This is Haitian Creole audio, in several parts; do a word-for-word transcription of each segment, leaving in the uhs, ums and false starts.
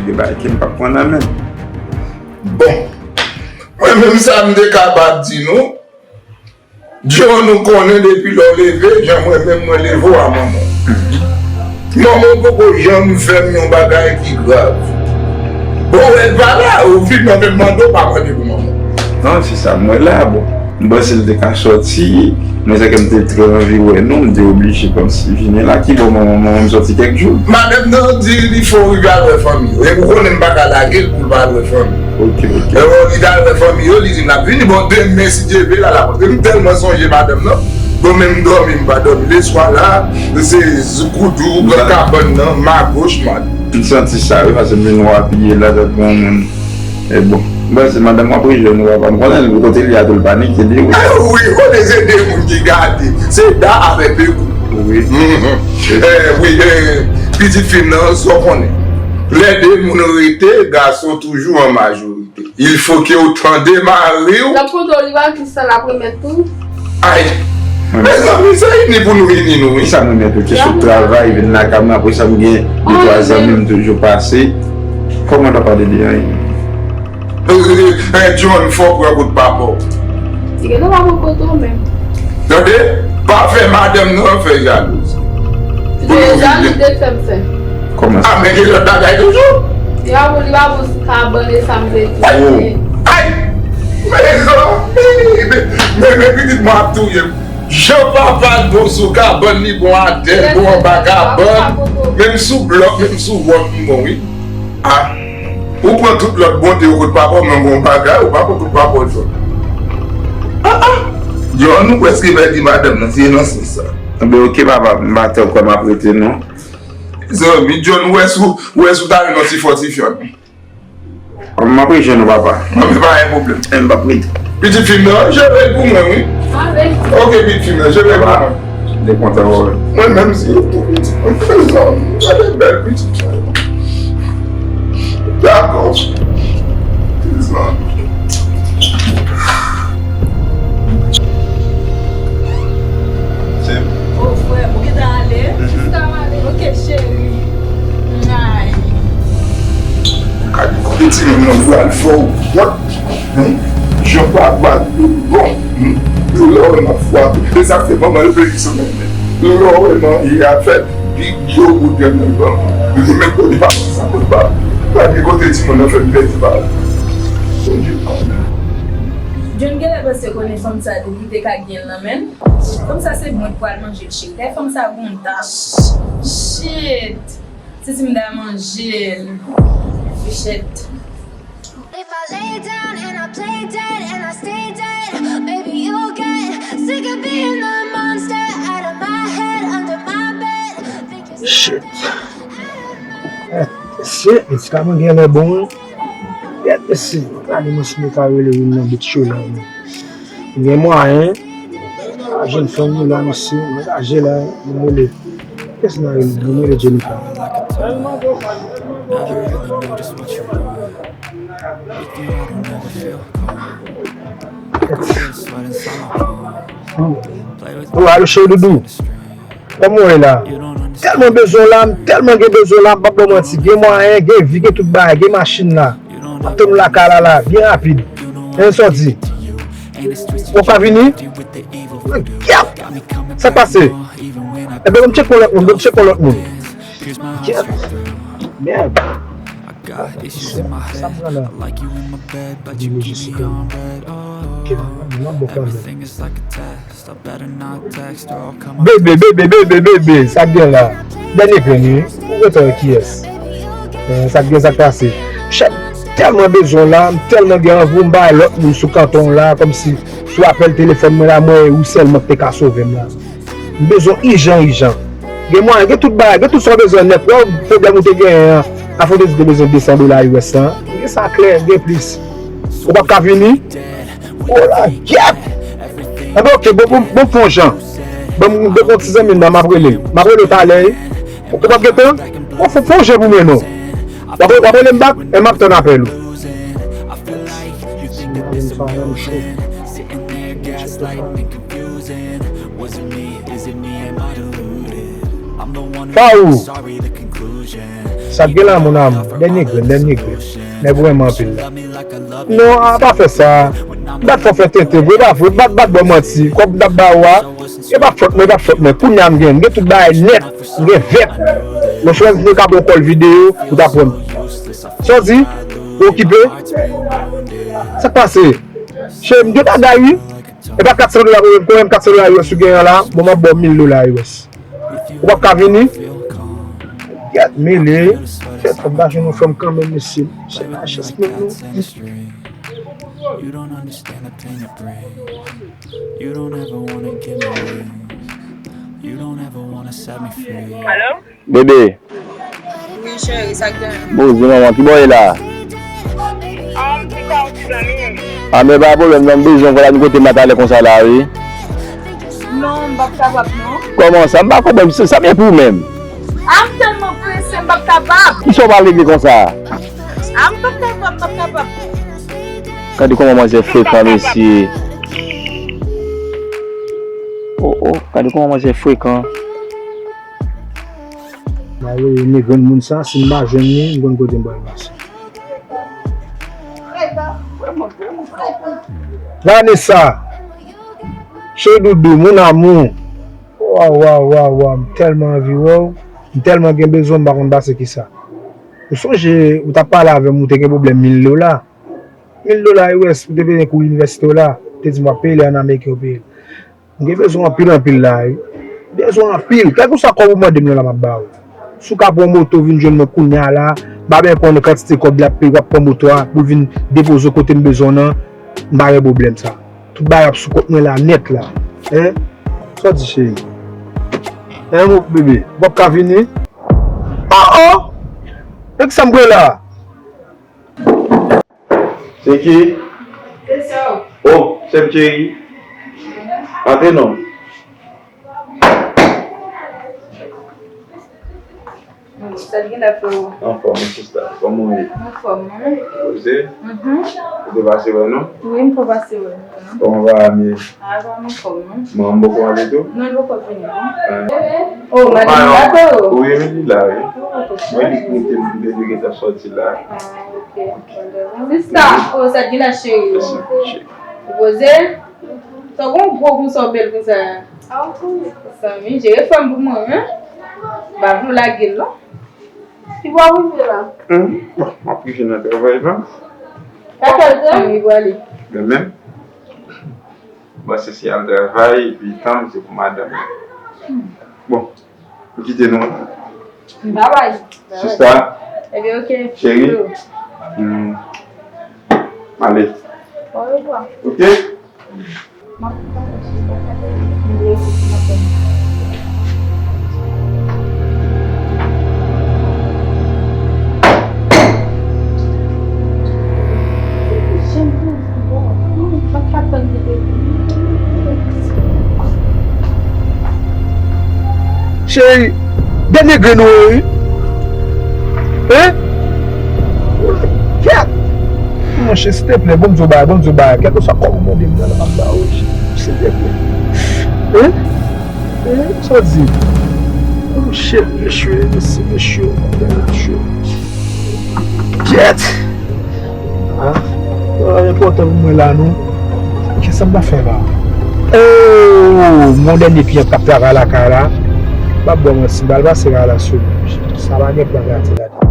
Gen bagay ke m p ap pran nan men l. Bon, mwen menm sa m te kapab di nou, John, ou konnen depi lè w leve, jan mwen menm mwen leve w a manman w. Manman w poko janm fè m yon bagay ki grav. Bon, wè l pa la, ou vin nan menm mande w pa mande pou manman w. Non, se sa m wè la, bon. M panse l te ka sòti, men sa ke m te trè anvi wè nou, m te oblije kòmsi vini la. Kibò manman, manman m sòti kèk jou? Madanm nan di li fò w rive al wè fanmi yo. Epi w konnen m pa ka lage l pou l pa al wè fanmi yo. Ok, ok. Lè w li t al wè fanmi yo, li di m l ap vini. Bon, demen, si Dye vle, l al apòte. M tèlman sonje madanm nan. Bon, men m dòmi, m pa dòmi. Leswa la, se zoukoudou, pran kabann nan, magoch, madwat. M santi sa, wi, paske m vin wè w apiye la, tankou yon moun. E bon, m panse madanm w ap rejwenn ou, papa. M konnen li kote li a tou, l panike li, wi. Eh, wi, kote se de moun ki gade. Se Da avèk Pegou. Wi. Mhm. Eh, wi, eh, pitit fi m nan, sa w konnen. Lè de moun rete, gason toujou an majorite. Il faut que w tande mari w. L ap konte w li pa ki sa l ap remèt tou. Ay! Mezanmi, se ini pou nou ini nou, wi. Sa mwen mèt, ok, sot travay, vin lakay mwen, apre sa m gen de twa zanmi m toujou pase. Kòman w ta pale de anyen? Eh, eh, eh, John, fò w pran kout papa w. Li gentan pa pran kote w menm. Tande, pa fè madanm nan fè jalouz. Pou nou vini. Jalouz te fè m fè. Kòman sa? Ah, men gen lòt bagay toujou. Li pa bon, li pa bon sou kabann e sa m vle di. Ay! Ay! Mezanmi! Men, men, men pitit mwen ap touye m. Jan papa l bon sou kabann, li bon atè, l bon anba kabann. Menm sou blòk, menm sou wòl, m bon, wi. Ah! Ou pran tout lòt bonte yo kot papa w, men bon bagay, ou pa pran kot papa w, John. Ah, ah! John, ou prèske pèdi madanm nan, se nan sans sa. Enben, ok, papa, m pa twò kwè m ap rete, non. Zanmi, John, ou wè si w, ou wè si w ta jwenn yon ti fòtifyan. M ap rejwenn ou, papa. Bon, men pa gen pwoblèm. M p ap rete. Pitit fi m nan, jere l pou mwen, wi. Ok, pitit fi m nan, jere l pou mwen. Li kontan wè w. Mwen menm, si yo tou pitit mwen, mezanmi, gade bèl pitit sa yo. Dakò. Mezanmi. Se... Oh, frè, ou gentan ale? Mhm. Jis ta m ale. Ok, cheri. Ay. Gade kote timoun nan pral fè w wont. Hein? Jan papa l bon. Hmm? Lè w wè m ap frape. E sa k fè manman l vle li sou men. Lè w wè manyen a fè pi gwo bout grenn nan ban. Li menm kote pa sa kote pa. Gade kote timoun nan fè m pèdi pa. Bondye. John genlè panse konnen fanm sa depi te ka gen l nan men l. Fanm sa se mwen k pral manje l, cheri. Gade fanm sa gon dach. Shit! Se si m ta manje l. Shit. If I lay down and I play dead and I stay dead, maybe you'll get sick of being the monster out of my head, under my bed. Think you're... Shit. Eh, mesye, medikaman genlè bon, wi. Yèt, mesye, gade mwen si mwen ka rele youn nan bit cho la, wi. Gen mwayen. A, jèn fanm yo la, mesye, angaje la, nou rele. Kiyès nou rele? Nou rele Jennifer. Oh, alo, cheri doudou. Kòman w ye la? Tèlman bezwen w la, m tèlman gen bezwen w la, m p ap ba w manti. Gen mwayen, gen vi, gen tout bagay, gen machin la. M ap tann ou lakay la, la, byen rapid. Hein, sa w di? Ou ka vini? Gyèt! Sa k pase? Enben, ban m tcheke yon lòt moun, ban m tcheke yon lòt moun. Gyèt! Mèd! Sa m pran la? Vini Jessica. Ki m ap bon kanmenm. Bebe, bebe, bebe, bebe, sa k gen la? Dènye grenn, wi. Ou rete avèk kiyès? Eh, sa k gen, sa k pase? Chèf, m tèlman bezwen w la, m tèlman gen anvi w, m bay lòt moun sou kanton w la, kòmsi sou apèl telefòn mwen la, mwen e ou sèlman ki te ka sove m la. M bezwen w ijan, ijan. Gen mwayen, gen tout bagay, gen tout sa w bezwen nèt. Wè pwoblèm ou te genyen an, afè w te di w te bezwen de san dola U S la. Gen sa klè, gen plis. Ou p ap ka vini? Oh la, gyèt! Enben, ok, bon, bon, bon, fè yon jan. Bon, m gen yon ti zanmi m nan, m ap rele l. M ap rele w talè, wi. Ou p ap gen tan? Bon, fè, fè yon jan pou mwen, non. W ap, w ap rele m bak? E m ap tann apèl ou. Faou! Sa k gen la, mon amour? Dènye grenn, dènye grenn. Nèg ou renmen anpil la. Non, a pa fè sa. M pa t fè w fè tenten vre, pa vre. M pa t, m pa t ba w manti. Kòb m t ap ba ou a, e pa t fòt mwen, e pa t fòt mwen. Kounye a m gen, m gen tout bagay nèt. M gen vèt. Mwen chwazi mwen ka ba w kòl videyo, ou ta pran. Sa w di? Ou okipe? Sa k pase? Cheri, m gen bagay wi. E pa kat san dola, konbyen kat san dola U S ou gen an la? Bon, m ap ba w mil dola U S. Ou p ap ka vini? Gèt mele. Kèt, fò m pa jwenn yon fanm kanmenm, mesye. Se pa chans pou nou. Alo? Bebe. Wi, cheri, sa k gen? Poze, manman, ki bò w ye la? Ah, m chita yon ti zanmi m. Ah, men pa pwoblèm, non, m bezwen w la, nou kote m la talè konsa la, wi. Non, m p ap kapab, non. Kòman sa? M pa konprann, sa, sa byen pou ou menm? Ah, m tèlman prese, m p ap kapab. Kisa w pral regle konsa? Ah, m p ap kapab, m p ap kapab. Gade kòman manzè frekan, mesye. Oh, oh, gade kòman manzè frekan. Mwen rele granmoun sa, si m pa jwenn li, m konn kote m pral pase. Vanessa, cheri doudou, mon amour. Waw, waw, waw, waw, m tèlman anvi wè w. M tèlman gen bezwen w, m pa konn pase kisa. Ou sonje, ou t ap pale avè m, ou te gen pwoblèm mil dola. Mil dola U S, ou te bezwen kou inivèsite w la. Ou te di m w ap peye li ann Ameriken, ou peye li. M gen bezwen anpil, anpil la, wi. Bezwen anpil. Kèlkeswa kòb ou mande m nan la, m ap ba ou. Si w ka pran moto, vin jwenn mwen kounye a la, m pa bezwen konnen kantite kòb l ap peye, w ap pran moto a, pou vin depoze w kote m bezwen w nan, m pa gen pwoblèm sa. Tout bagay ap sou kont mwen la, nèt la. Hein? Sa w di, cheri? Hein, mon bebe? W ap ka vini? Oh, oh! E kisa m pran la? Se ki? Se sa. Oh, se m cheri. Antre non. Sa gen la freo. Anfòm, sista. Kòman w ye? Anfòm, wi. Poze? Mhm. Ou te pase wè nou? Wi, m te pase wè nou. Kòman va a m ye? Ah, pa m anfòm, non. Manman poko ale tou? Non, li poko vini, non. Ah. Oh, madanm la, freo. Wi, wi, li la, wi. Oh, mwen li pou te, li te gentan sòti la. Ah, ok. Sista, oh, sa di la, cheri. Mèsi, cheri. Ou poze? Sa w gon gwo konsa, w bèl konsa. Zanmi, jere fanm pou mwen, hein? M pa vle w lage l, non. Ki bò w rive la? Hmm, bon, m ap rive nan travay la. Kakèl fanm li pwale? Demen. Bon, se si al travay, epi tan m se pou madanm. Bon, m kite nou. Babay. Sista. Ebyen, ok. Cheri. Hmm. Ale. Orevwa. Ok? Cheri, dènye grenn ou ye, wi. Hein? Kèt! Monchè, silteplè, ban m di w bagay, ban m di w bagay. Kèlkeswa kòb ou mande m nan, m ap ba ou, silteplè. Hein? Hein? Sa w di? Oh, shit, mesye, mesye, mesye, mesye. Kèt! Ah, sa enpòtan pou mwen la, non. Kisa m ta fè la? Oh, mon dènye kliyan k ap travay lakay la. M ap ba w manti, m pral pase la la sou li. Sa pa gen plan rate ladan.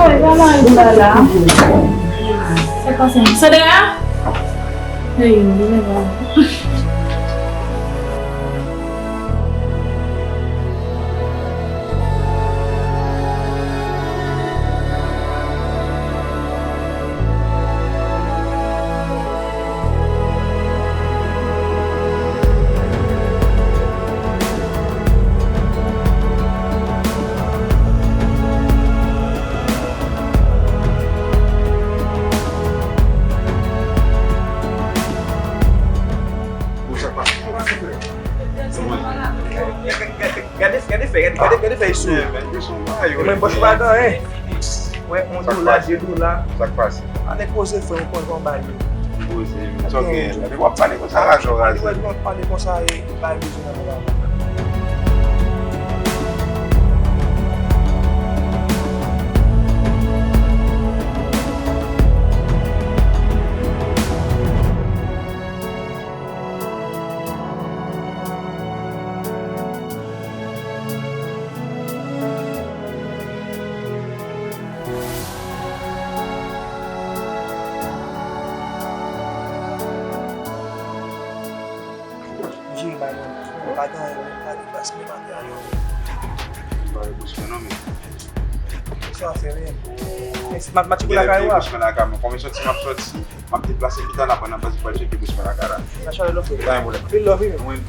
Woy, pa mal sa la. Se konsa. Sandra? Hey, yo, vin la. Fè, gade, gade, gade fèy sou. E mwen, bòs, ou pa gen anyen. Wè, yon dola, de dola. Sa k pase? Ann poze, frè, ou konn kòman bagay yo. Poze, men sa w gen la. W ap pale konsa, raje w raze. Wè, w ap pale konsa, e bagay bezwen nan bagay. Jiri, bay mwen. Mwen pa gen anyen, mwen pa gen plas, mwen pa gen anyen. Mwen pa gen plas, non, men. Sa w ap fè, men? Match ou lakay ou a? Bous mwen lakay mwen. Kòm e sòti, m ap sòti. M ap deplase pita, n ap pran nan baz pou al tcheke bous mwen lakay la. Sa chalè lòt fè. Pa gen pwoblèm. Anpil love, wi, men. Mwen